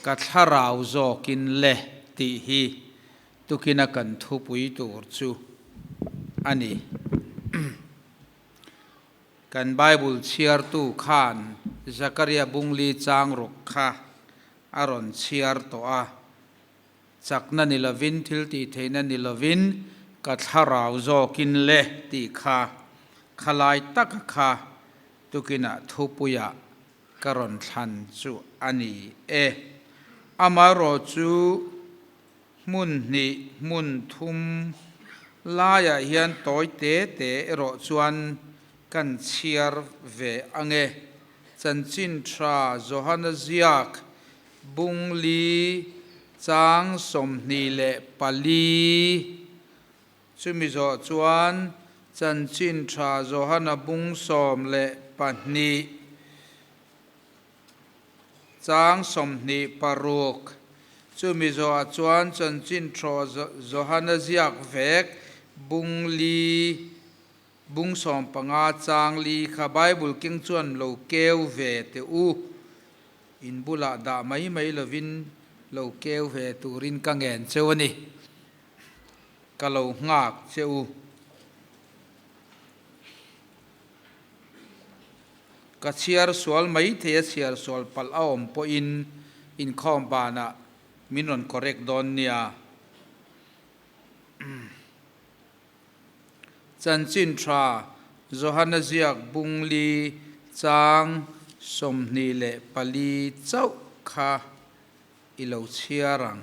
Ka thlarau zawkin le tih hi tukina kan thupui tur chu a ni. Kan Bible chhiartu khan Zakaria bungli chang ruk kha a rawn chhiar tawh a, Chakna ni lovin, thil tih theihna ni lovin, ka thlarau zawkin le tih kha khalai taka kha tukinah thupuiah ka rawn thlan chu a ni e. Amaherawhchu hmun hnih, hmun thum laiah hian tawi te te erawh chuan kan chhiar ve ang e. Chanchin tha Johana ziak Bungli chang 24 chumi zawh chuan Chanchin Tha Johana bung 12 chang 26 chumi zawhah chuan Chanchin Thaw Johana ziak vek bungli Bung 15 chang li kha Bible keng chuan lo keu ve teh u. In bulah dah mai mai lovin lo keu ve turin ka ngen cheu a ni. Ka lo nghak che u. Ka chhiar sual mai thei a chhiar sual palh a awm pawhin inkhawm banah min rawn correct dawn nia. Chanchin tha Johana ziak bungli chang 24 chauh kha i lo chhiar ang.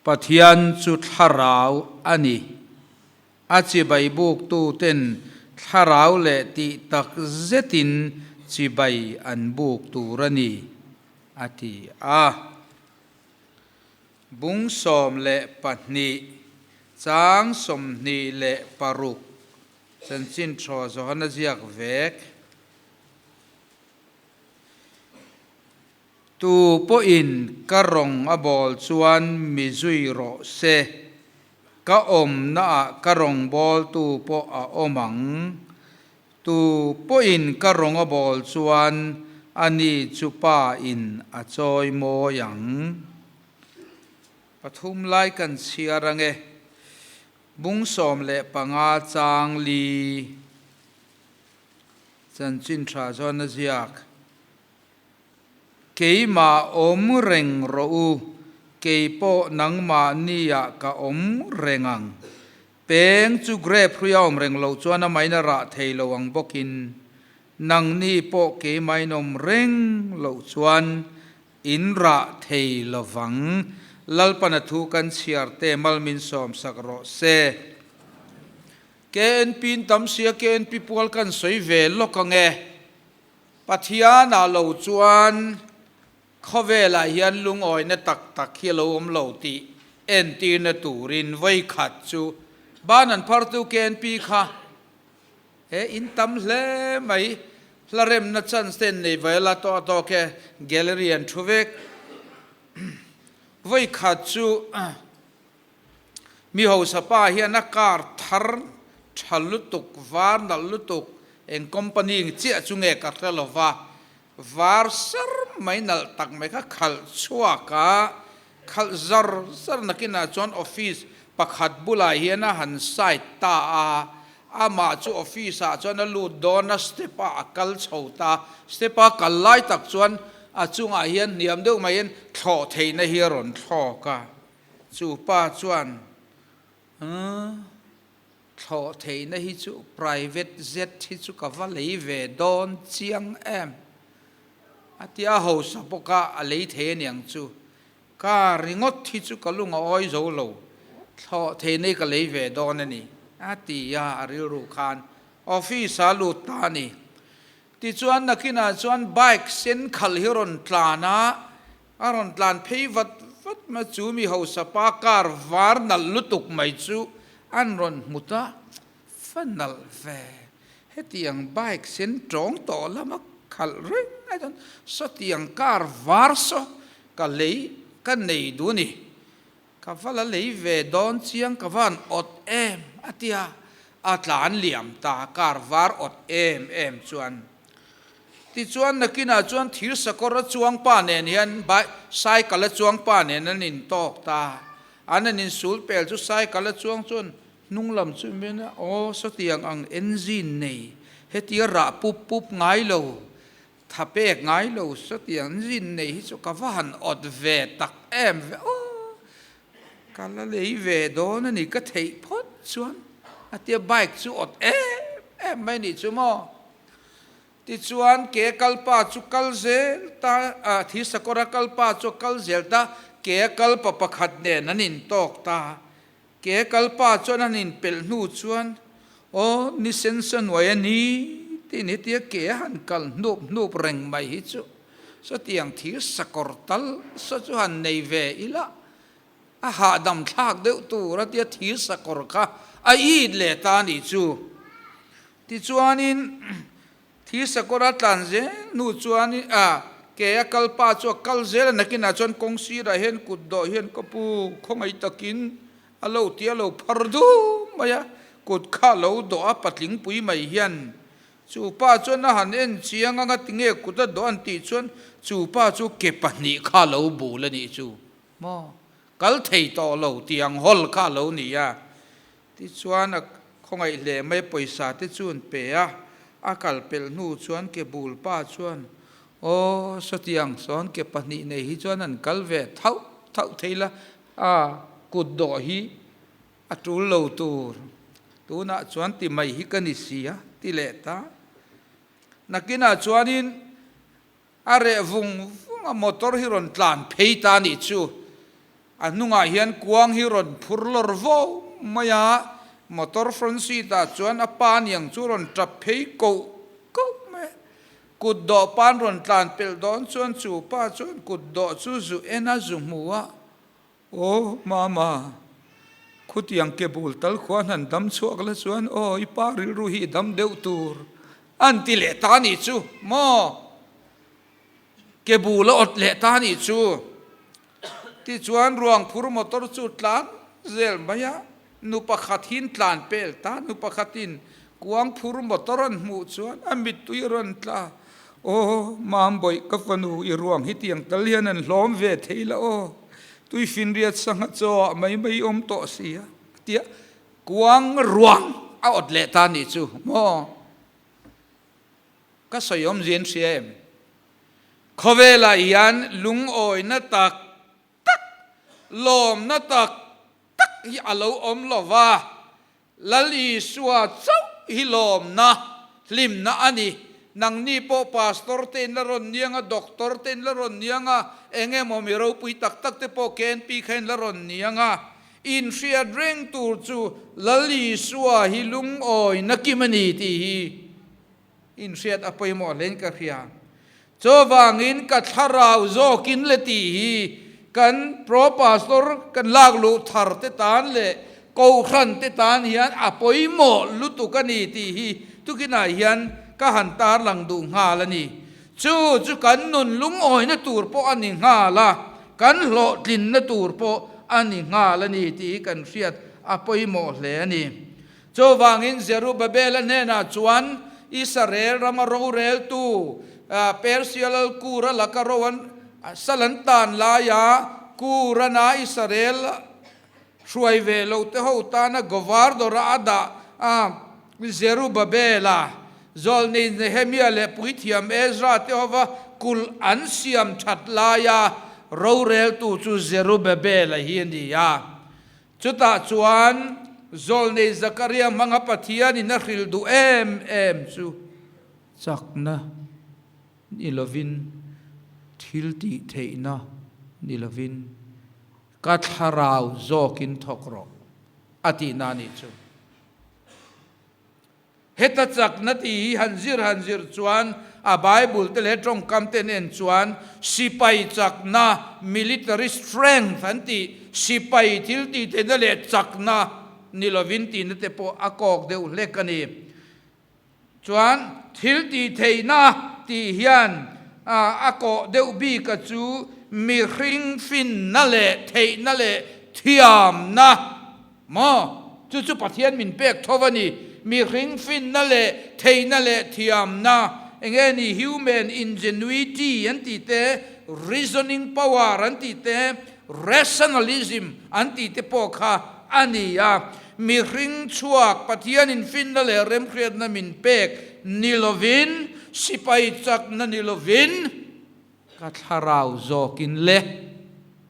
Pathian chu thlarau a ni. A chibai buktuten thlarau leh tih tak zetin chibai an buk tur a ni, a ti a. Bung 12, chang 26, Chanchin Thaw Johana ziak vek. Tu pawhin ka rawng a bawl chuan mi zui rawh se, ka awmnaah ka rawng bawltu pawh a awm ang. Tu pawhin ka rawng a bawl chuan ani chu Pa in a chawi mawi ang. Pathum lai kan chhiar ange. Bung 15 chang li chanchin tha chuan a ziak. Keimah awm reng rawh u, kei pawh nangmahniah ka awm reng ang. Peng chu grape hrui a awm reng loh chuan amahin a rah thei lo ang bawkin, nangni pawh keimahin awm reng loh chuan in rah thei lovang. Lalpana thu kan chhiar te mal min sawmsak rawh se. KNP in tam sia KNP pual kan sawi ve lawk ang e. Pathianah lo chuan khawvelah hian lungawina tak tak hi a lo awm lo tih entirna turin vawikhat chu ban an phartu KNP kha he in tam hle mai hla remna chance te an nei ve la tawh a tawk e gallery an thu vek vawikhat chu Mi hausa pa hian a car thar tha lutuk, var nalh lutuk, eng company chiah chu nge ka hre lo va, var ser mai nalh tak mai kha khalh chhuak a, khalh zar zar nakinah chuan office pakhat bulah hian a han side ta a, amah chu office ah chuan a lut dawn a, step ah a kal chho ta, step a kal lai tak chuan a chungah hian hniam deuh maiin thlawh theihna hi a rawn thlawk a. Chu pa chuan, Umm, thlawh theihna hi chu private jet hi chu ka va lei ve dawn chiang em? A ti a, hausa bawk a, a lei thei a niang chu. Car ringawt hi chu ka lung a awi zo lo, thlawh theihna hi ka lei ve dawn a ni, a ti a, a rilru khan office a lut ta a ni. Tichuan nakinah chuan bike sen khalh hi rawn tlan a, A rawn tlan phei vat vat mai chu mi hausa pa car var nalh lutuk mai chu an rawn hmu ta, fa nalh ve, hetiang bike sen tawng tawh lama khalh reng ai chuan sawtiang car var saw ka lei ka nei duh a ni, ka va la lei ve dawn chiang ka van awt em a tia, a tlan liam ta car var awt em em chuan. Tichuan nakinah chuan thir sakawr a chuang pa nen hian cycle a chuang pa nen an intawk ta. An an insul pel chu cycle a chuang chuan hnung lam chu min a, aw sawtiang ang engine nei hetia rah pup pup ngai lo, tha pek ngai lo sawtiang engine nei hi chu ka va han awt ve tak em ve aw. Ka la lei ve dawn a ni ka theih phawt chuan a tia bike chu awt em em mai nih chu maw. Tichuan ke kalpa chu kal zel ta ah Thisakawra kalpa chu a kal zel ta ke kalpa pakhat nen an intawk ta. Ke kalpa chuan an inpelh hnu chuan aw ni sensa nuai a ni tiin hetia ke a han kal hnup hnup reng mai hi chu sawtiang thirsakawr tal saw chu han nei ve ila a hahdam thlak deuh tur a tia thirsakawr kha a it leh ta a nih chu. Tichuanin thirsakawr a tlan zel hnu chuanin a ke a kalpa chu a kal zel a nakinah chuan kawng sirah hian kut dawh hian ka pu khawngaih takin A lo ti a lo phar dum mai a, kut kha a lo dawh a patling pui mai hian chu pa chuan a han en chiang anga tinge kut a dawh an tih chuan chu pa chu ke pahnih kha a lo bul a nih chu maw kal thei tawh lo tih ang hawl kha a lo ni a. Tichuan a khawngaih hle mai pawisa te chu an pe a, a kal pelh hnu chuan ke bul pa chuan aw sawtiang sawn ke pahnih nei hi chuan an kal ve thauh thauh thei la A kut dawh hi a tul lo tur, tunah chuan ti mai hi ka ni si a, ti leh ta. Nakinah chuanin a reh vung vung a, motor hi rawn tlan phei ta nih chu. A hnungah hian kuang hi rawn phur lawr vo mai a, motor front seat ah chuan a pa niang chu rawn tap phei koh koh mai a. Kut dawh pan rawn tlan pelh dawn chuan chu pa chuan kut dawh chu zu en a zu hmu a, Aw mama, khutiang ke bul tal khuan han dam chhuak la chuan aw i pa rilru hi i dam deuh tur an ti leh ta nih chu maw? Ke bul a awt leh ta nih chu. Tichuan ruang phur motor chu tlan zel mai a, nu pakhat hin tlan pel ta, nu pakhatin kuang phur motor an hmuh chuan a mittui a rawn tla, Aw Mambawih ka fanu i ruang hi tiang tal hian an hlawm ve thei la aw, tuifinriat sangha chaw ah mai mai awm tawh si a, tia kuang ruang a awt leh ta nih chu maw? Ka sawi awmzia in hria em? Khawvelah hian lungawina tak tak, lawmna tak tak hi a lo awm lo va, Lal Isua chauh hi lawmna, hlimna a ni. Nangni pawh pastor te in la rawn niang a, doctor te in la rawn niang a, eng emaw mi ropui tak tak te pawh KNP kha in la rawn niang a. Inhriat reng tur chu Lal Isua hi lungawina kim a ni tih hi. Inhriat a pawimawh hlein ka hria. Chuvangin ka thlarau zawkin le tih hi kan Pro Pastor kan lak luh thar te tan leh Kohhran te tan hian a pawimawh lutuk a ni tih hi tukinah hian ka han tarlang duh nghal a ni. Chu chu kan nun lungawina tur pawh a ni nghal a, kan hlawhtlinna tur pawh a ni nghal a ni tih hi kan hriat a pawimawh hle a ni. Chuvangin Zerubbabel-a hnenah chuan Israel rama roreltu Persia lal Kura laka ro an sal an tan laia Kurana Israel hruai ve lote ho tana governor-a a dah Zerubbabel-a, zawlnei Nehemia leh puithiam Ezra te hova kulh an siam that laia roreltu chu Zerubbabel-a hi a ni a. Chutah chuan Zawlnei Zakaria hmanga Pathianin a hrilh duh em em chu chakna ni lovin, thil tih theihna ni lovin, ka thlarau zawkin thawk rawh a tihna a nih chu. Heta chakna tih hi han zir han zir chuan a Bible te leh tawngkam te nen chuan sipai chakna, military strength an tih, sipai thil tih theihna leh chakna ni lovin tihna te pawh a kawk deuh hlek a ni. Chuan thil tih theihna tih hian a kawh deuh bika chu mihring finna leh theihna leh thiamna Maw? Chu chu Pathian min pek tho a ni. Mihring finna leh theihna leh thiamna. Enge ni human ingenuity an tih te, reasoning power an tih te, rationalism an tih te pawh kha a ni a. Mihring chhuak Pathianin finna leh remhriatna min pek ni lovin, sipai chakna ni lovin ka thlarau zawkin le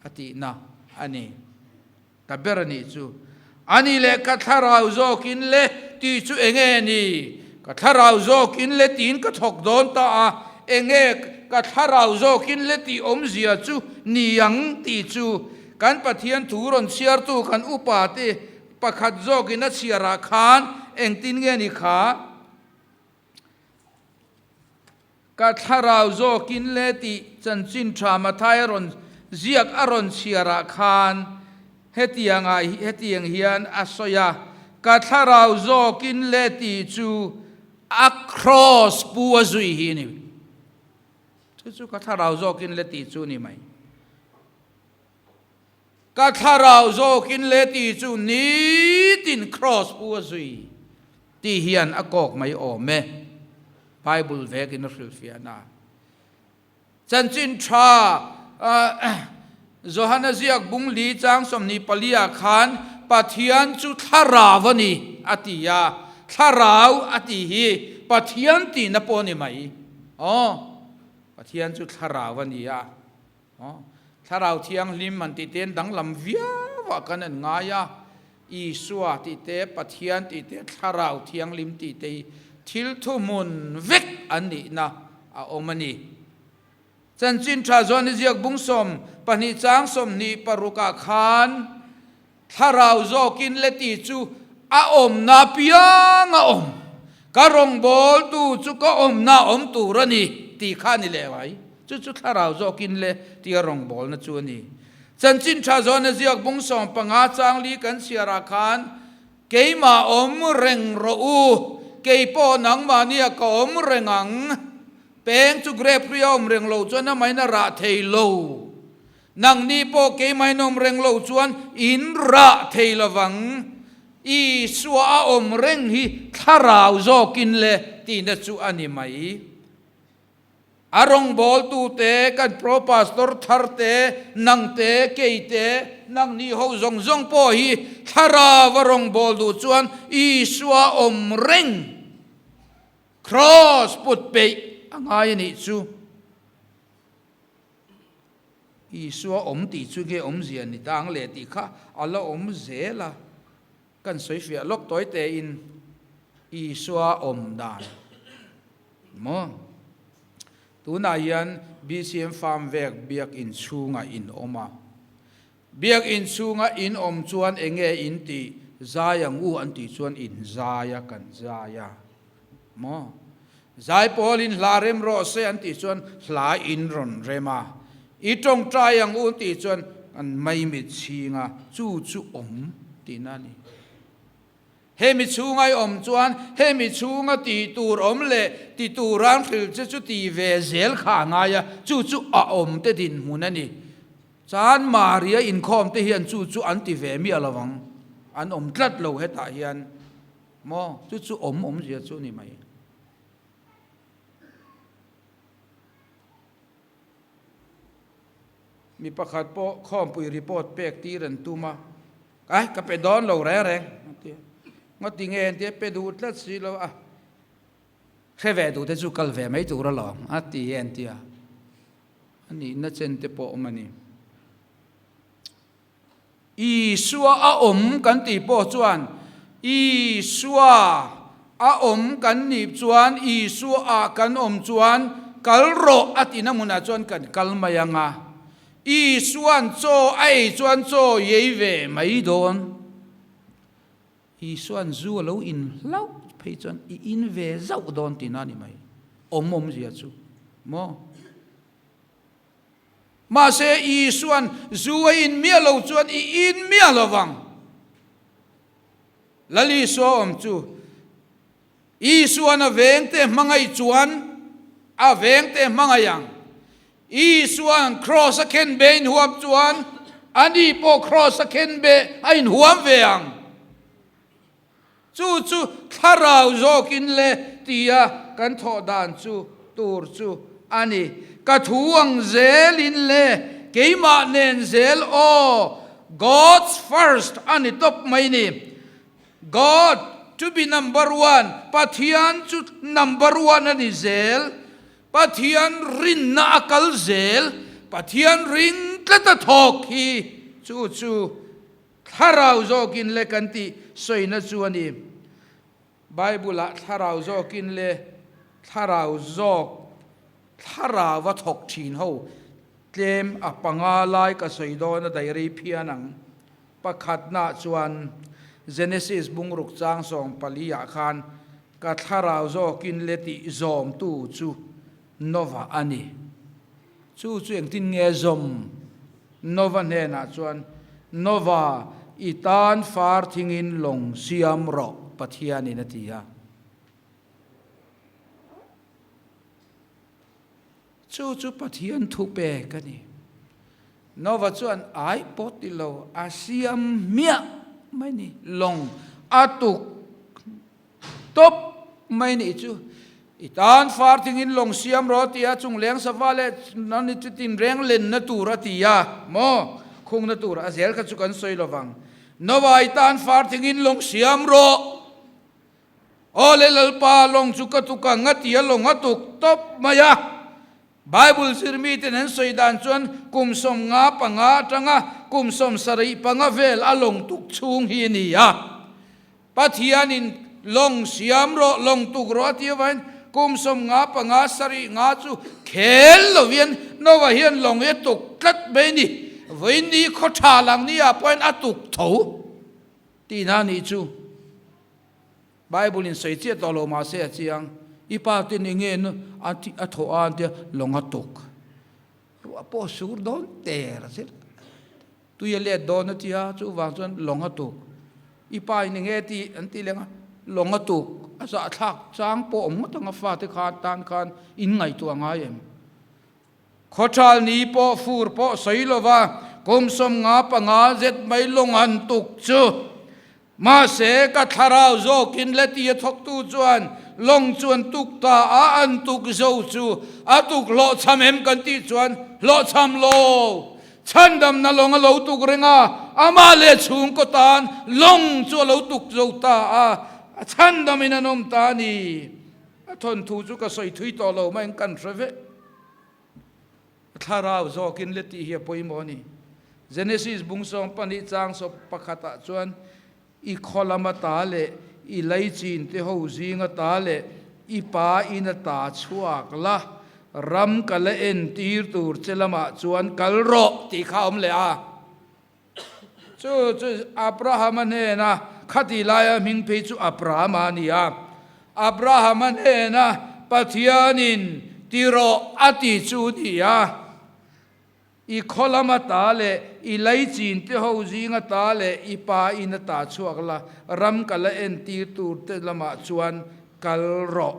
a tihna a ni. Ta ber a nih chu. A nih leh ka thlarau zawkin le tih chu enge ni? Ka thlarau zawkin le tiin ka thawk dawn ta a, enge ka thlarau zawkin le tih awmzia chu ni ang tih chu kan Pathian thu rawn chhiartu kan upa te pakhat zawkin a chhiarah khan engtin nge ni kha? Ka thlarau zawkin le tih chanchin tha Mathai a rawn ziak a rawn chhiarah khan hetiangah hetiang hian a sawi a, Ka thlarau zawkin le tih chu a kraws pu a zui hi a ni. Chu chu ka thlarau zawkin le tih chu a ni mai. Ka thlarau zawkin le tih chu nitin kraws pu a zui tih hian a kawk mai awm e. Bible vekin a hrilhfiahna a. Chanchin tha Johana ziak bung li chang 24 ah khan Pathian chu thlarau a ni a ti a, thlarau a tih hi Pathian tihna pawh a ni mai. Aw, Pathian chu thlarau a ni a. Thlarau Thianghlim han tih te danglam viauah kan en ngai a, Isua tih te, Pathian tih te, Thlarau Thianghlim tih te hi thil thuhmun vek an nihna a awm a ni. Chanchin Tha Zuan i ziak bung 12 chang 26 ah khan Thlarau zawkin le tih chu a awmna piang a awm, ka rawngbawltu chu ka awmna a awm tur a ni tih kha a ni leh mai. Chu chu thlarau zawkin le tia rawngbawlna chu a ni. Chanchin tha zawn a ziak bung 15 chang li kan chhiarah khan, Keimah awm reng rawh u, kei pawh nangmahnia ka awm reng ang. Peng chu grape ri a awm reng lo chuan amahin a rah thei lo. Nangni pawh keimah in awm reng lo chuan in rah thei lovang. Isua a awm reng hi thlarau zawkin le tihna chu a ni mai. A rawngbawltute, kan pro pastor thar te, nang te, kei te, nangni ho zawng zawng pawh hi thlarau a rawngbâwl duh chuan Isua awm reng kraws put peih a ngai a nih chu. Isua awm tih chu nge awmzia ni ta ang le tih kha a la awm zel a, kan sawi fiah lawk tawi tein Isua awm dan maw? Tunah hian BCM Farm vek biakinn chhungah in awm a, biakinn chhunga in awm chuan enge in tih zai ang u an tih chuan in zai a, kan zai a. Maw? Zaipawlin hla rem rawh se an tih chuan hla in rawn rem a, i tawngtai ang u an tih chuan an maimit chhing a, chu chu awm tihna a ni. Hemi chhunga i awm chuan hemi chhunga tih tur awm leh ti tura an hrilh che chu ti ve zel kha a ngai a, chu chu a awm te dinhmun a ni. Chan Maria inkhawm te hian chu chu an ti ve miah lo ang, an awm tlat lo hetah hian. Maw? Chu chu awm awmzia chu ni mai. Mi pakhat pawh khawmpui report pek tir an tum a, Ai, ka pe dawn lo reng reng, a ti a. Ngawti nge an ti a, pe duh tlat si lo a, hre ve duh te chu kal ve mai tur alawm, a ti e an ti a. A nihna chen te pawh awm a ni. Isua a awm kan tih pawh chuan Isua a awm kan nih chuan Isua ah kan awm chuan kal rawh a tihna hmunah chuan kan kal mai ang a. Isua'n chaw a ei chuan chaw i ei ve mai dawn. Isua'n zu a lo in hlauh phei chuan i in ve zauh dawn tihna a ni mai. Awm awmzia chu maw? Mahse, Isua'n zu a in miah lo chuan i in miah lo vang. Lal Isua awm chu Isua'n a vengte hmangaih chuan a vengte hmangaih ang. Isua'n kraws a khen be inhuam chuan ani pawh kraws a khen be a inhuam ve ang. Chu chu thlarau zawkin le tia kan thawh dan chu. tur chu a ni. Ka thu ang zelin le keimah nen zel aw, God's first a ni tawp mai ni. God to be number one, Pathian chu number one a ni zel, Pathian rinna a kal zel, Pathian ring tlat a thawk hi chu chu thlarau zawkin le kan tih sawina chu a ni. Bible-ah thlarau zawkin le thlarau zawk thlarau a thawk thin ho tlem a panga lai ka sawi dawn a daih rei phian ang. Pakhatnaah chuan Genesis bungruk chang 14 ah khan ka thlarau zawkin le tih zawmtu chu Nova a ni. Chu chu engtin nge zawm? Nova hnenah chuan, Nova, i tan far thingin lawng siam rawh, Pathianin a ti a. Chu chu Pathian thupek a ni. Nova chuan ai pawh ti lo, a siam hmiah mai ni. Lawng a tuk tawp mai nih chu. I tan far thingin lawng siam rawh a ti a, chung leng sava leh nani chu tinreng lenna tur a ti a, maw? Khungna tur a zel kha chu kan sawi lovang. Nova i tan far thingin lawng siam rawh. Aw le Lalpa, lawng chu ka tuk ang a ti a, lawng a tuk tawp mai a. Bible zirmiten an sawi dan chuan kum 55 atanga kum 75 vel a lawng tuk chhung hi a ni a. Pathianin lawng siam rawh, lawng tuk rawh a ti avangin kum 55 70 chu khel lovin Noah hian lawng hi a tuk tlat mai a ni. Vawiin khaw tha lang ni ah pawhin a tuk tho tihna a nih chu. Bible in sawi chiah tawh lo mahse a chiang, i pa ten eng nge a thawh a an tia lawng a tuk. Ruah pawh sur dawn ter a zir. Tui a let dawn a tia chuvang chuan lawng a tuk. I pa in eng nge ti an ti leng a, lawng a tuk. A zahthlak chang pawh awm ngawt ang a fate khan tan khan in ngaihtuah ngai em? Khawthal ni pawh fur pawh sawi lova kum 55 zet mai lawng han tuk chu. Mahse, ka thlarau zawkin le tia thawktu chuan lawng chu an tuk ta a, an tuk zo chu a tuk hlawhchham em kan tih chuan hlawhchham lo. Chhandamna lawng a lo tuk reng a, amah leh chhungkaw tan lawng chu a lo tuk zo ta a, a chhandamin an awm ta a ni. A thawnthu chu ka sawi thui tawh lo mai kan hre vek. A thlarau zawkin le tih hi a pawimawh a ni. Genesis bung 12 chang sawp pakhatah chuan i khaw lama ta leh i laichin te ho zinga ta leh i pa ina ta chhuak la, ram ka la entir tur che lamah chuan kal rawh tih kha a awm leh a. Chu chu Abrahama hnena khati laia hming phei chu Abrahama a ni a. Abrahama hnena Pathianin ti rawh a ti chu ni a. I khaw lama ta leh i laichin te ho zinga ta leh i pa ina ta chhuak la, ram ka la entir tur te lamah chuan kal rawh.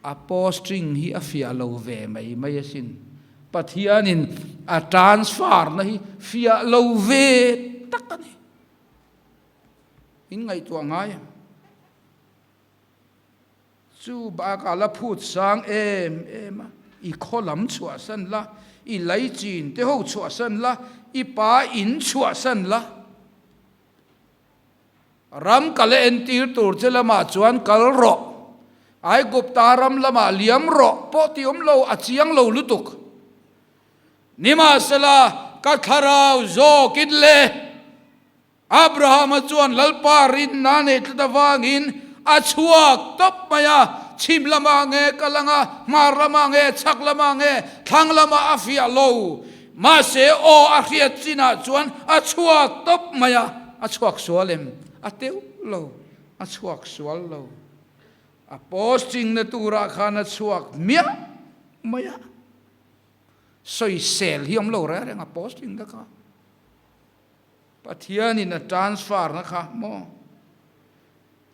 A posting hi a fiah lo ve mai mai asin. Pathianin a transfer na hi fiah lo ve tak a ni. In ngaihtuah ngai em? Chu bakah la phut sang em em a, i khaw lam chhuahsan la, i laichin te ho chhuahsan la, i pa in chhuahsan la. Ram kal a entir tur che lamah chuan kal rawh, Aigupta ram lamah liam rawh pawh ti awm lo, a chiang lo lutuk. Nimahsela, ka thlarau zawkin le Abrahama chuan Lalpa rinna nei tlat avangin a chhuak tawp mai a, chhim lamah nge kal ang a, hmar lamah nge, chhak lamah nge, thlang lamah a fiah lo. Mahse, aw a hriat chinah chuan a chhuak tawp mai a, a chhuak sual em? A teuh lo, a chhuak sual lo. A posting na turah khan a chhuak miah mai a, sawisel hi awm lo reng reng a posting na kha. Pathianin a transfer na kha maw?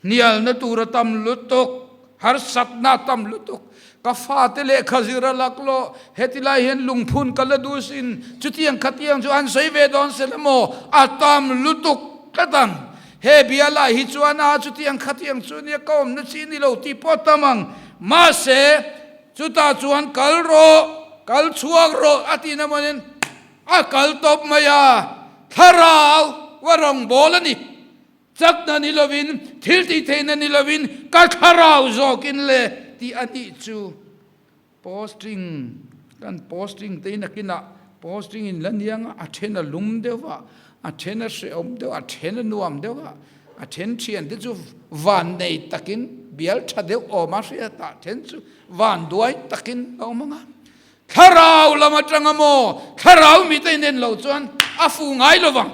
Hnialna tur a tam lutuk, harsatna a tam lutuk. Ka fate lehkha zir a laklawh, heti lai hian lungphun ka la duh sin, chutiang khatiang chu an sawi ve dawn se la maw? A tam lutuk tlat ang. He bia lai hi chuan a chutiang khatiang chu nia ka awmna chi ni lo tih pawh a tam ang. Mahse. Chutah chuan kal rawh, kal chhuak rawh a tihna mawnin a kal tawp mai a, thlarau a rawngbâwl a ni. Chakna ni lovin, thil tih theihna ni lovin ka thlarau zawkin le tih a nih chu. Posting, kan posting te in a kinah posting in la niang a, a then a lum deuh a, a then a hrehawm deuh a, a then a nuam deuh a, a then thian te chu van nei takin bial tha deuh awm a hriat a, then chu van duai takin a awm ang a. Thlarau lam atanga maw, thlarau mite in en loh chuan a fuh ngai lo vang.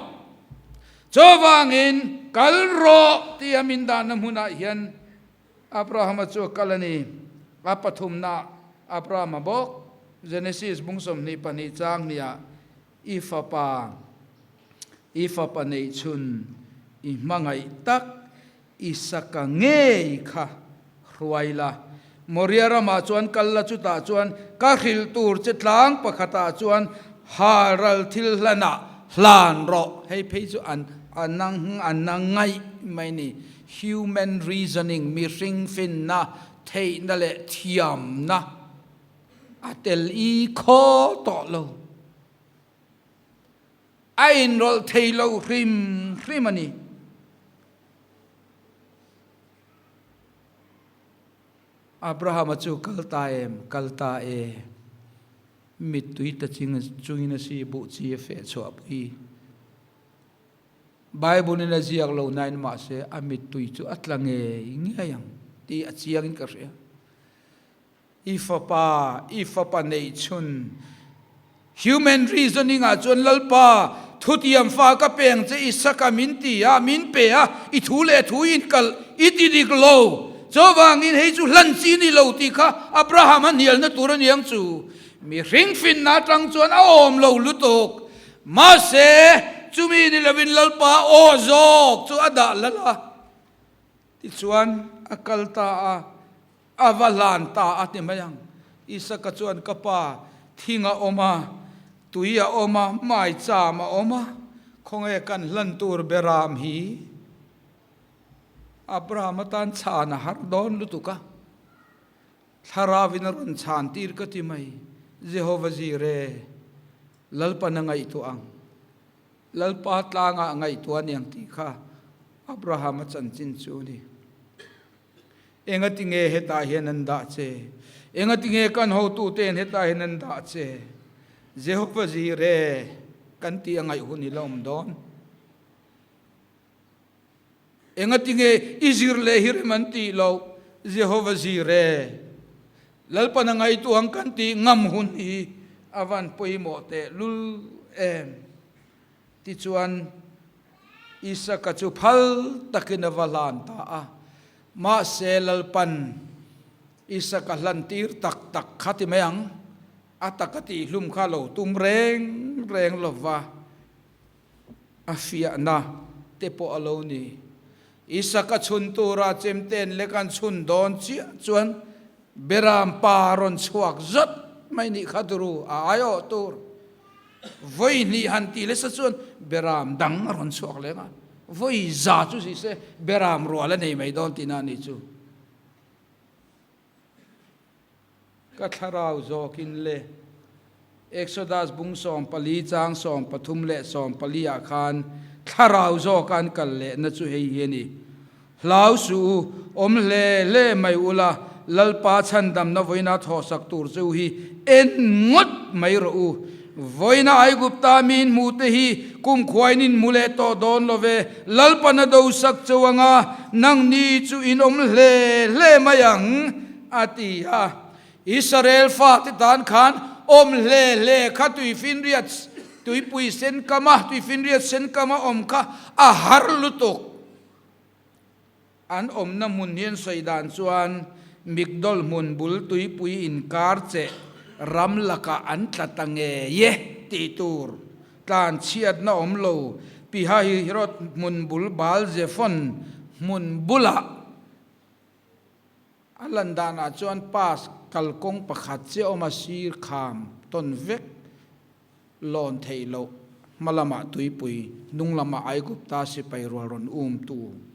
Chuvangin kal rawh tia min dahna hmunah hian Abrahama chu a kal a ni. A pathumna Abrahama bawk, Genesis bung 22 chang hniah, I fapa, i fapa neihchhun, i hmangaih tak Isaka ngei kha hruai la. Moria ramah chuan kal la, chutah chuan ka hrilh tur che tlang pakhatah chuan halral thil hlanah hlan rawh. Hei phei chu an a nang a na ngaih mai ni. Human reasoning, mihring finna, theihna leh thiamna a tel i khaw tawh lo. A inrawlh thei lo hrim hrim a ni. Abrahama chu kal ta em? Kal ta e. Mittui ta chungin a si buh chi a feh chhuah pui. Bible in a ziak lo nain mahse a mittui chu a tla ngei ngei ang tih a chiangin ka hria. I fapa, i fapa neih chhun. Human reasoning ah chuan Lalpa, thutiam fa ka peng che Isaka min ti a, min pe a, i thu leh thu in kal i ti dik lo. Chuvangin hei chu hlan chi ni lo tih kha Abraham a hnialna tur a niang chu. Mihring finna atang chuan a awm lo lutuk. Mahse, chumi ni lovin Lalpa aw zawk chu a dah lal a. Tichuan, a kal ta a, a va hlan ta a ti mai ang. Isaka chuan, Ka pa, thing a awm a, tui a awm a, maicham a awm a, khawnge kan hlan tur beram hi? Abraham atan chhan a har dawn lutuk a. Thlarauin a rawn chhan tir ka ti mai, Jehova Jireh, Lalpan a ngaihtuah ang. Lalpa tlangah a ngaihtuah a niang tih kha Abrahama chanchin chu a ni. Engatinge hetah hian an dah che? Engatinge kan hotute'n hetah hian an dah che? Jehova Jireh kan tih a ngaih hun i la awm dawn. Engatinge i zir leh hi rem an tih loh? Jehova Jireh, Lalpan a ngaihtuah ang kan tih ngam hun hi a van pawimawh teh lul em? Tichuan, Isaka chu phal takin a va hlan ta a. Mahse, Lalpan Isaka hlantir tak tak kha ti mai ang, a taka tihhlum kha lo tum reng reng lova. A fiahna te pawh a lo ni. Isaka chhun tura chemten lek an chhun dawn chiah chuan Beram pa rawn chhuak zawt mai nih kha turu a aiawh tur. Vawi hnih han ti lesa chuan Beram dang a rawn chhuak leng a, vawi za chu si se Beram rual a nei mai dawn tihna a nih chu. Ka thlarau zawkin le. Exodus bung 14 chang 13 leh 14 ah khan thlarau zawka an kal lehna chu hei hi a ni, Hlau suh u, awm hle hle mai ula, Lalpa chhandamna vawiina thawhsak tur che u hi en ngawt mai rawh u. Vawiina Aigupta mi in hmuh te hi kumkhuain in hmu leh tawh dawn lo ve, Lalpan a dosak cheu anga nangni chu in awm hle hle mai ang. A ti a. Israel fate tan khan awm hle hle kha tuifinriat tuipui sen kama tuifinriat sen kama awm kha a har lutuk. An awmna hmun hi an sawi dan chuan Migdol hmun bul tuipui inkar che ram lakah an tla ta ngei e tih tur tlan chhiatna awm lo Pihahirot hmun bul Baal Zephon hmun bulah A lan danah chuan pass kalkawng pakhat chiah awm a, sir kham tawn vek lawn theih loh hma lamah tuipui, hnung lamah Aigupta sipai rual rawn umtu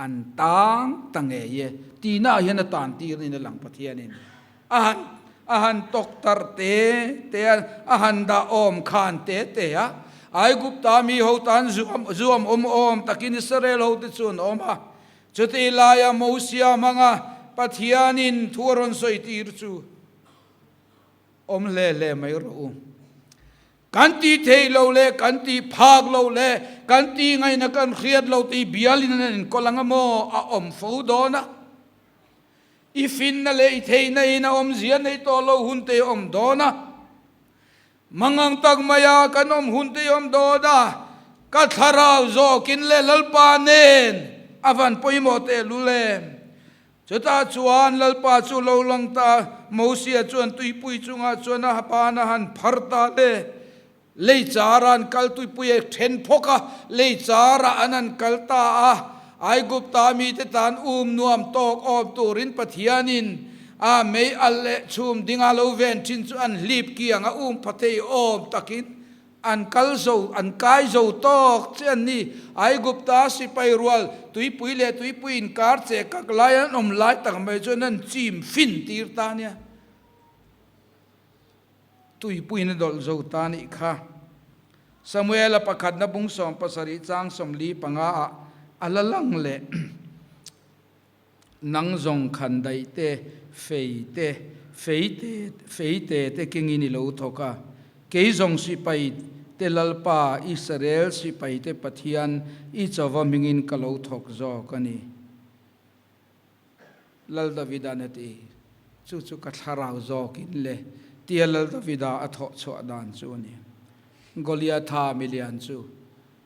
an tang ta ngei e. Tihnaah hian a tan tir niin a lang Pathianin a han. A han tawktarh te te a, a han dah awm khan te te a. Aigupta mi ho tan zuam awm awm takin Israel hote chu an awm a. Chutih laia Mosia hmanga Pathianin thu a rawn sawi tir chu awm hle hle mai rawh u. Kan tih theih loh leh kan tih phak loh leh kan tih ngaihna kan hriat loh tih bialin an enkawl ang a maw? A awm fo dawn a. I finna leh i theihna in a awmzia nei tawh lo hun te i awm dawn a. Mangang tak maia kan awm hun te i awm dawn a. Ka thlarau zawkin leh Lalpa nen a van pawimawh tehlul em? Chutah chuan Lalpa chu lo lang ta, Mosia chuan tuipui chungah chuan a ban a han phar ta le. Lei chara an kal tuipui a then phawk a, lei chara an han kal ta a. Aigupta mite tan um nuam tawk awm turin Pathianin a mei alh leh chhum dinga lo ven thin chu an hlip kiang a um pha thei awm takin An kal zo, an kai zo tawk che an ni. Aigupta sipai rual, tuipui leh tuipui inkar che kak lai an awm lai tak mai chuan an chim fin tir ta nia. Tuipuiin a dawlh zo ta nih kha. Samuela pakhatna bung 70 chang 45 ah a la lang leh. Nang zawng khan daih te, fei te, fei te, fei te te kengin i lo thawk a. Kei zawng sipai te Lalpa, Israel sipai te Pathian i chauva hmingin ka lo thawk zawk a ni. Lal Davida'n a ti, Chu chu ka thlarau zawkin le, tia Lal Davida a thawh chhuah dan chu a ni. Goliatha milian chu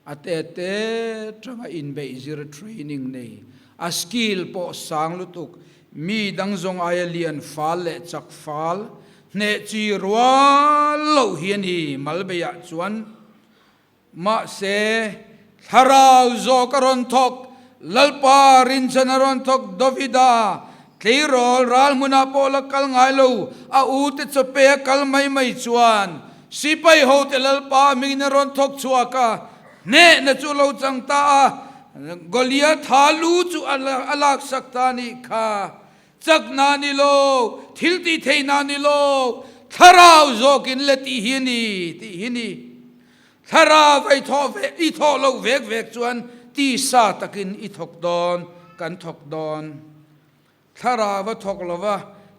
A te te tanga inbeih zir training nei, a skill pawh sang lutuk, mi dang zawng aia lian fal leh chak fal, hneh chi rual loh hi a ni Malbeiah chuan. Mahse, thlarau zawk a rawn thawk, Lalpa rinchhan a rawn thawk Davida, tleirawl ral hmunah pawh la kal ngai lo, a ute chawpe a kal mai mai chuan Sipai hote Lalpa hmingin a rawn thawk chhuak a, hnehna chu lo chang ta a, Goliatha lu chu a laksak ta a nih kha. Chakna ni lo, thil tih theihna ni lo, thlarau zawkin le tih hi a ni, tih hi ni. Thlarau i thawh ve, i thawh loh vek vek chuan tisa takin i thawk dawn, kan thawk dawn. Thlarau a thawk lo va,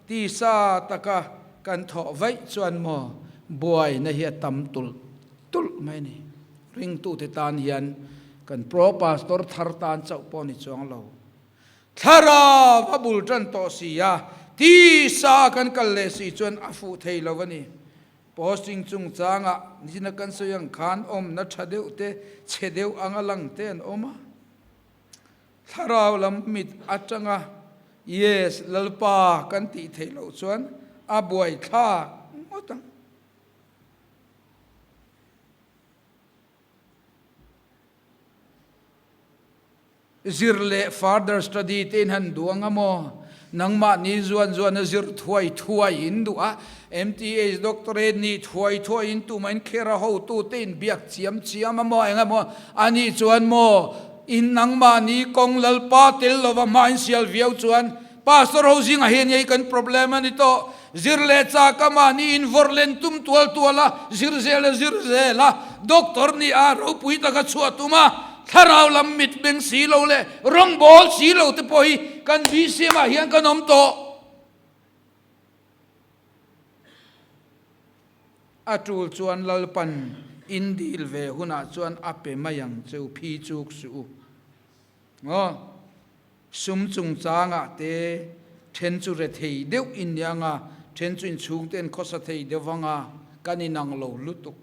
tisa taka kan thawh vaih chuan maw buaina hi a tam tulh tulh mai a ni. Ringtute tan hian kan Pro Pastor thar tan chauh pawh ni chuang lo. Thlarau a bul tan tawh si a, tisa kan kal leh si chuan a fuh thei lo a ni. Posting chungchangah nizina kan sawi ang khan awmna tha deuh te, chhe deuh anga lang te an awm a. Thlarau lam mit atanga Yes, Lalpa kan tih theih loh chuan a buaithlak ngawt ang. Zir leh further study te in han duh ang a maw? Nangmahni zuan zuan a zir thuai thuai in duh a, MTH doctorate nih thuai thuai in tumah in kher a hotu te in biak chiam chiam a maw eng emaw a nih chuan maw in nangmahni kawng Lalpa tel lova hma in sial viau chuan Pastor ho zingah hian ngei kan problem a ni tawh. Zir leh chak a mahni in vawrh len tum tual tual a, zir zel a zir zel a, doctor nih a ropui taka chhuah tum a, thlarau lam mit beng si lo leh rawngbawl si lo te pawh hi kan BCM ah hian kan awm tawh. A tul chuan Lalpan in dil ve hunah chuan a pe mai ang cheu phi chuk suh u. Aw. Sum chungchangah te then chu rethei deuh in ni anga, then chu inchhung te an khawsa thei deuh anga, kan inang lo lutuk.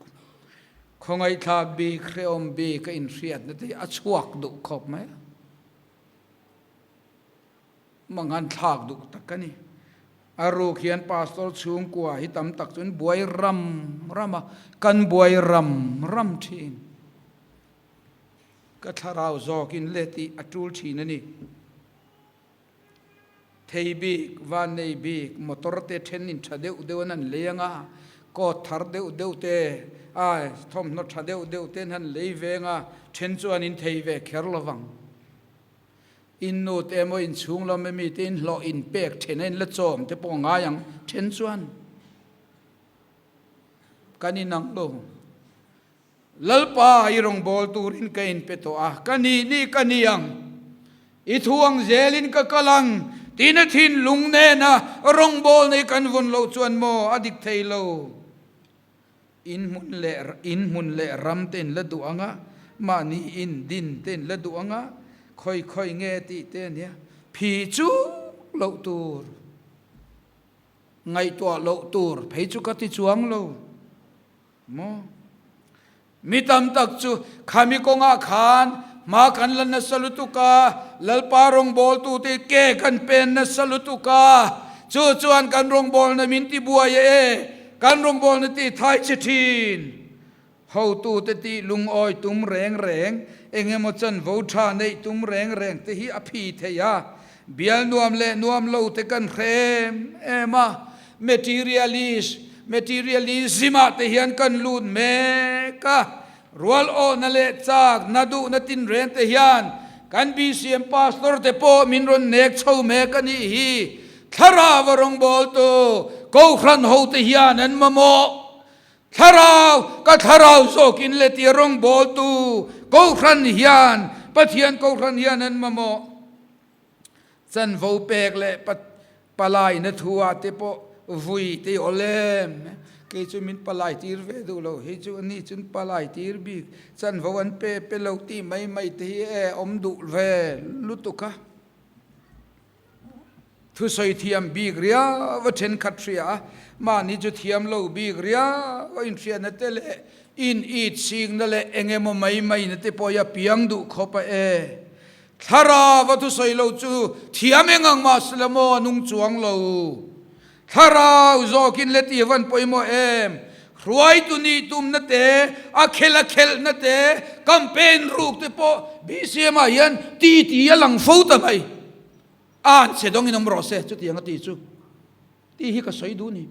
Khawngaihthlak bik, hrehawm bik a inhriatna te hi a chhuak duh khawp mai a. Manghan thlak duh tak a ni. A ruk hian pastor chhungkua hi tam tak chuan buai ram ram a, kan buai ram ram thin. Ka thlarau zawkin le tih a tul thin a ni. Thei bik, van nei bik, motor te then in tha deuh deuh an han lei anga, coat thar deuh deuh te, ai thawmhnaw tha deuh deuh te an han lei veng a, then chuan in thei ve kher lo vang. In nu te emaw in chhung lam emi te in hlawh in pek then a in la chawm te pawh a ngai ang then chuan. Kan inang lo. Lalpa i rawngbâwl tûrin ka inpe tawh a, ka nih nih ka ni ang. I thu ang zêlin ka kal ang, tiin a thinlung nêna rawngbâwl nei kan vawn loh chuan maw a dik thei lo. In hmun leh in hmun leh ram te in la duh ang a, mahni in din te in la duh ang a, khawi khawi nge tih te a nia, phi chuk loh tur, ngaihtuah loh tur phei chu ka ti chuang lo maw? Mi tam tak chu khami kawngah khan hma kan la nasa lutuk a, Lalpa rawngbawltute ke kan pen nasa lutuk a, chu chuan kan rawngbawlna min ti buai e, kan rawngbawlna ti thai che thin. Hotute tih lungawi tum reng reng, eng emaw chanvo tha neih tum reng reng te hi a phi thei a, bial nuam leh nuam lo te kan hre em em a, Materialist, Materialism ah te hian kan lut mek a, rual awhna leh chak na duhna tinreng te hian kan BCM Pastor te pawh min rawn nek chho mek a nih hi. Thlarau a rawngbawltu Kohhran ho te hian an mamawh. Thlarau, ka thlarau zawkin le tia rawngbawltu Kohhran hian, Pathian Kohhran hian an mamawh. Chanvo pek leh palai na thu ah te pawh vui te awl em? Kei chu min palai tir ve duh lo, hei chu ani chun palai tir bik chanvo an pe pe lo tih mai mai te hi e awm duh ve lutuk a. Thusawi thiam bik riau a thenkhat hria a, mahni chu thiam lo bik riau a inhriatna te leh in it singna leh eng emaw mai mai na te pawh hi a piang duh khawp a e. Thlarau a thusawi lo chu thiam eng ang mah se la maw a nung chuang lo. Thlarau zawkin le tih van pawimawh em? Hruaitu nih tumna te, a khel a khelhna te, campaign ruk te pawh BCM ah hian ti ti a lang fo ta mai. A an che dawngin awm rawh se chutiang a ti chu. Tih hi ka sawi duh ni.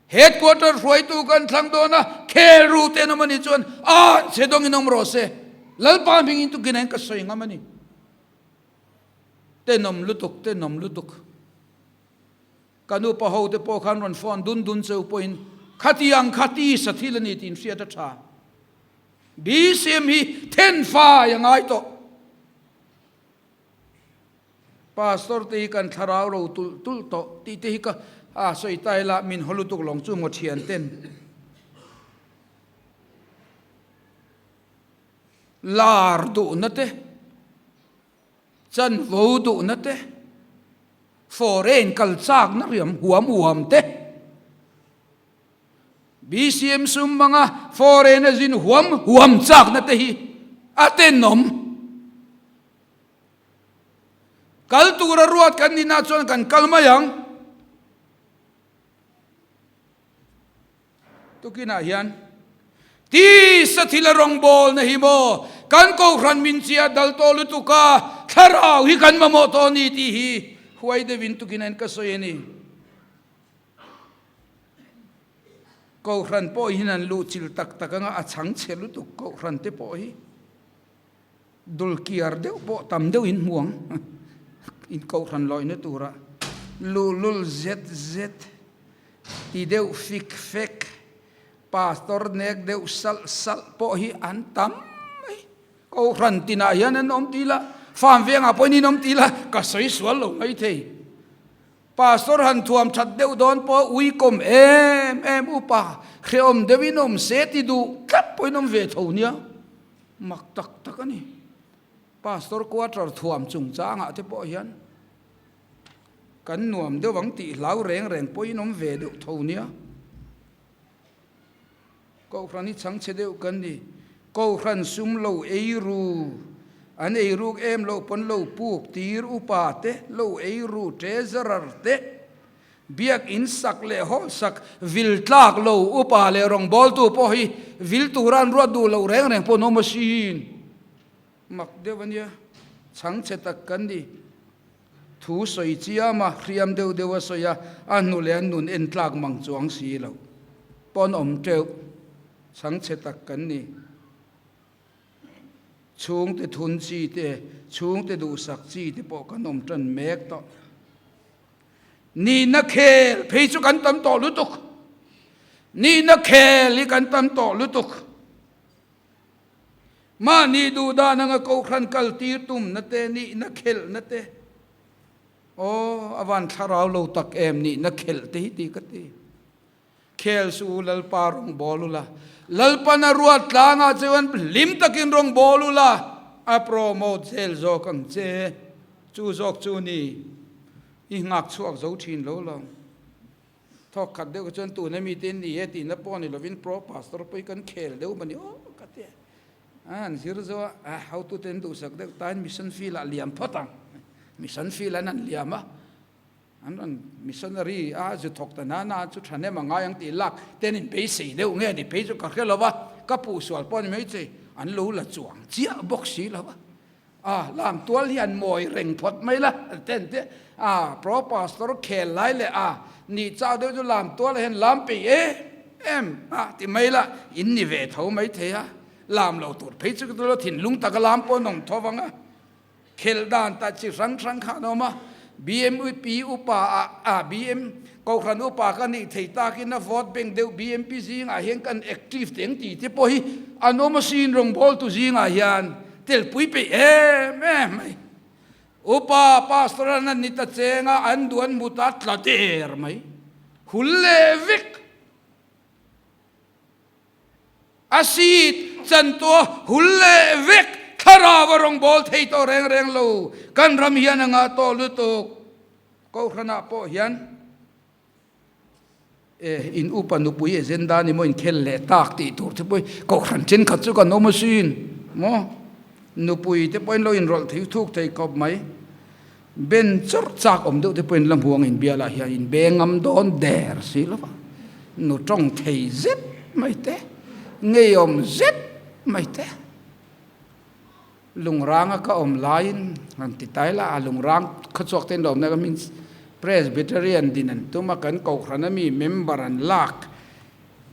Headquarter hruaitu kan thlang dawn a, khel ru te an awm a nih chuan a che dawngin awm rawh se. Lalpa hmingin tukin ah hian ka sawi ngam a ni. Tenawm lutuk, tenawm lutuk. Ka nupa ho te pawh khan rawn phone dun dun cheu pawhin khatiang kha tisa thil a ni tih inhriat a tha. BCM hi thenfai a ngai tawh. Pastor te hi kan thlarau ro tulh tulh tawh tih te hi ka a sawi ta ila min haw lutuk lawng chu maw thian ten lar duhna te chanvo duhna te foreign kal chakna riam huam huam te BCM sum hmanga foreign a zin huam huam chakna te hi a tenawm. Kal tura ruat kan nihna chuan kan kal mai ang. Tukinah hian tisa thil a rawngbawlna hi maw kan kohhran min chiah dal tawh lutuk a, thlarau hi kan mamawh tawh a ni tih hi huai deuhin tukinah hian ka sawi a ni. Kohhran pawh hian an luhchilh tak tak anga a chhangchhe lutuk kohhran te pawh hi. Dul kiar deuh pawh tam deuh in hmu ang. In kohhran lawihna tura luhlul zet zet, ti deuh fik fek, pastor nek deuh salh salh pawh hi an tam mai. Kohhran tinah hian an awm ti la, farm vengah pawhin in awm ti la, ka sawi sual lo mai thei. Pastor han thuam that deuh dawn pawh uikawm em em upa hrehawm deuhin awm se ti duh tlat pawhin awm ve tho nia. Mak tak tak a ni. Pastor quarter thuam chungchangah te pawh hian kan nuam deuh ang tih hlau reng reng pawhin awm ve deuh tho nia. Kohhran hi chhangchhe deuh kan ni. Kohhran sum lo ei ru, an ei ruk em loh pawn lo puk tir upa te, lo ei ru treasurer te, Biak in sak leh hawl sak vil tlak lo upa leh rawngbawltu pawh hi vil tura an ruat duh loh reng reng pawh an awm asin. Mak deuh a nia, chhangchhe tak kan ni. Thu sawi chiam a, hriam deuh deuh a sawi a, a hnu leh a nun en tlak mang chuang si lo pawh an awm teuh. Chhangchhe tak kan ni. Chhungte thun chi te, chhungte duhsak chi te pawh kan awm tan mek tawh. Nihna khel phei chu kan tam tawh lutuk. Nihna khel hi kan tam tawh lutuk. Mahni duh dan anga kohhran kal tir tumna te, nihna khelhna te, aw a van thlarau lo tak em nihna khelh te hi ti ka ti. Khel suh u Lalpa rawng bawl ula, Lalpan a ruat tlangah chuan hlim takin rawng bawl ula, a promote zel zawk ang che. Chu zawk chu ni i nghak chhuak zo thin lo lo. Thawk khat deuh chuan tuna mite in ni e tihna pawh ni lovin pro pastor pawh hi kan khel deuh mani aw ka ti a. An zir zo a, a hotute an duhsak deuh tain mission field ah liam phawt ang. Mission field an han liam a, an rawn missionary a zu thawk ta nana chu thahnem a ngai ang tih lak ten in beisei deuh nge ni phei chu ka hre lo va, ka puh sual pawh ni mai che an lo la chuang chiah bawk si lo va. A, lam tual hi an mawi reng phawt mai la, ten te a, pro pastor khel lai leh a, nih chau deuh chu lam tual ah hian lam peih em em a ti mai la, in ni ve tho mai thei a, lam lo tur phei chu ka ti lo, thinlung taka lam pawh an awm tho vang a, khel dan ta chi hrang hrang kha an awm a, BMP upa ah a, BM Kohhran upa ka nih thei takin a vote bank deuh BMP zingah hian kan active teng tih te pawh hi an awm asin rawngbawltu zingah hian telpui peih em em mai. Upa pastor an an ni ta cheng a, an duh an hmu ta tla der mai. Hul leh vek. A seat chan tawh hul leh vek thlarau a rawngbâwl thei tawh reng reng lo. Kan ram hian a ngah tawh lutuk. Kohhranah pawh hian e in upa nupui agenda ni maw inkhel leh tak tih tur te pawh hi kohhran thenkhat chu kan awm asin maw. Nupui te pawhin lo inrawlh thei thuk thei khawp mai. Ben chawrh chak awm deuh te pawhin la hmuang inbialah hian inbe ngam dawn der si lo va, nu tawng thei zet mai te, ngeiawm zet mai te, lungranga ka awm laiin han ti tai la, a lungrang khawchhuak te in lo awm na ka means Presbyterian din an tum a, kan kohhran ami member an lak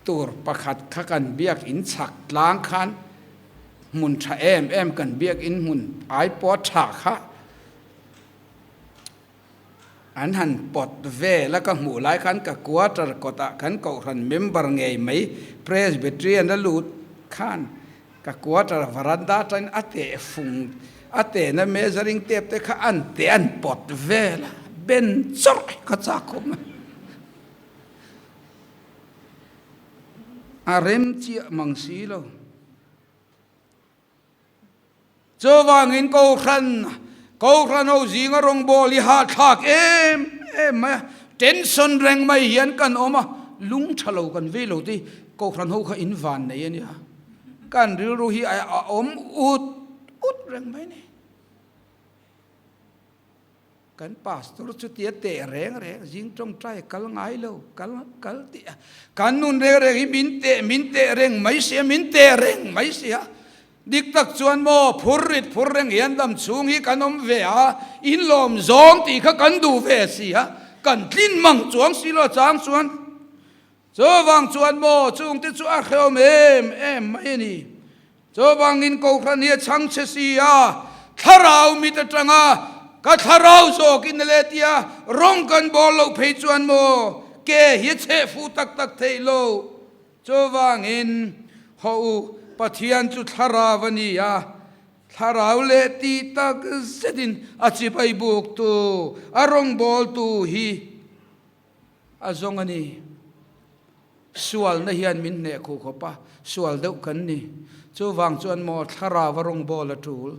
tur pakhat kha kan biak in chhak tlang khan hmun tha em em kan biakin hmun ai pawh tha kha an han pawt vel a, ka hmuh lai khan ka quarter kawtah kan kohhran member ngei mai Presbyterian a lut khan ka quarter varanda atangin a teh fung a tehna measuring tape te kha an teh an pawt vel a, ben chawrh ka chak khawp mai. A rem chiah mang si lo. Chuvangin Kohhran, Kohhran ho zinga rawngbâwl hi hahthlâk em em mai a, tension reng mai hian kan awm a, lung ṭha lo kan vei lo tih Kohhran ho kha in van nei a nia. Kan rilru hi a awm ut ut reng mai a ni. Kan pastor chu tia teh reng reng zing tawngtai kal ngai lo, kal kal tih a. Kan nun reng reng hi min teh min teh reng mai si a, min teh reng mai si a. Dik tak chuan maw phur rit phur reng hian dam chhung hi kan awm ve a, in lawm zawng tih kha kan duh ve si a, kan tlin mang chuang si lo chang chuan. Chuvang chuan maw chungte chu a hrehawm em em mai a ni. Chuvangin Kohhran hi a chhang che si a, thlarau mit atanga ka thlarau zawkin a let tia rawng kan bawl loh phei chuan maw ke hi a chheh fuh tak tak theih lo. Chuvangin haw u, Pathian chu thlarau a ni a, thlarau leh tih tak zetin a chibai buktu, a rawngbawltu hi a zawng a ni. Sualna hian min hneh khuh khawp a, sual deuh kan ni. Chuvang chuan maw thlarau a rawngbâwl a ṭul.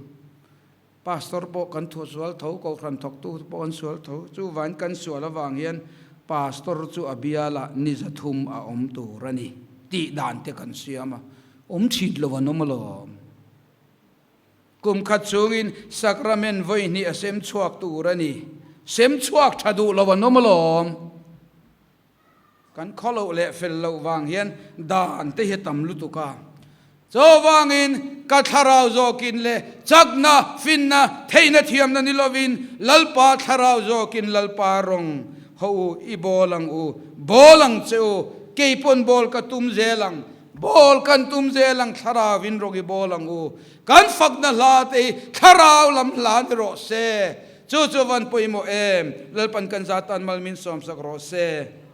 Pastor pawh kan thu sual tho, kohhran thawktu pawh an sual tho. Chuvangin kan sual avang hian pastor chu a bialah ni zathum a awm tur a ni tih dan te kan siam a, awm ṭhin lo an awm alawm. Kum khat chungin sacrament vawi hnih a sem chhuak tur a ni. Sem chhuak tha duh lo an awm alawm. Kan khaw loh leh fel loh vang hian dan te hi a tam lutuk a. Chuvangin ka thlarau zawkin leh chakna, finna, theihna thiamna ni lovin Lalpa thlarau zawkin Lalpa rawng ho u i bawl ang u, bawl ang che u, keipawn bawl ka tum zel ang, bawl kan tum zel ang thlarauin rawng i bawl ang u. Kan fakna hla te hi thlarau lam hla ni rawh se. Chu chu van pawimawh em? Lalpan kan zatan mal min sawmsak rawh se.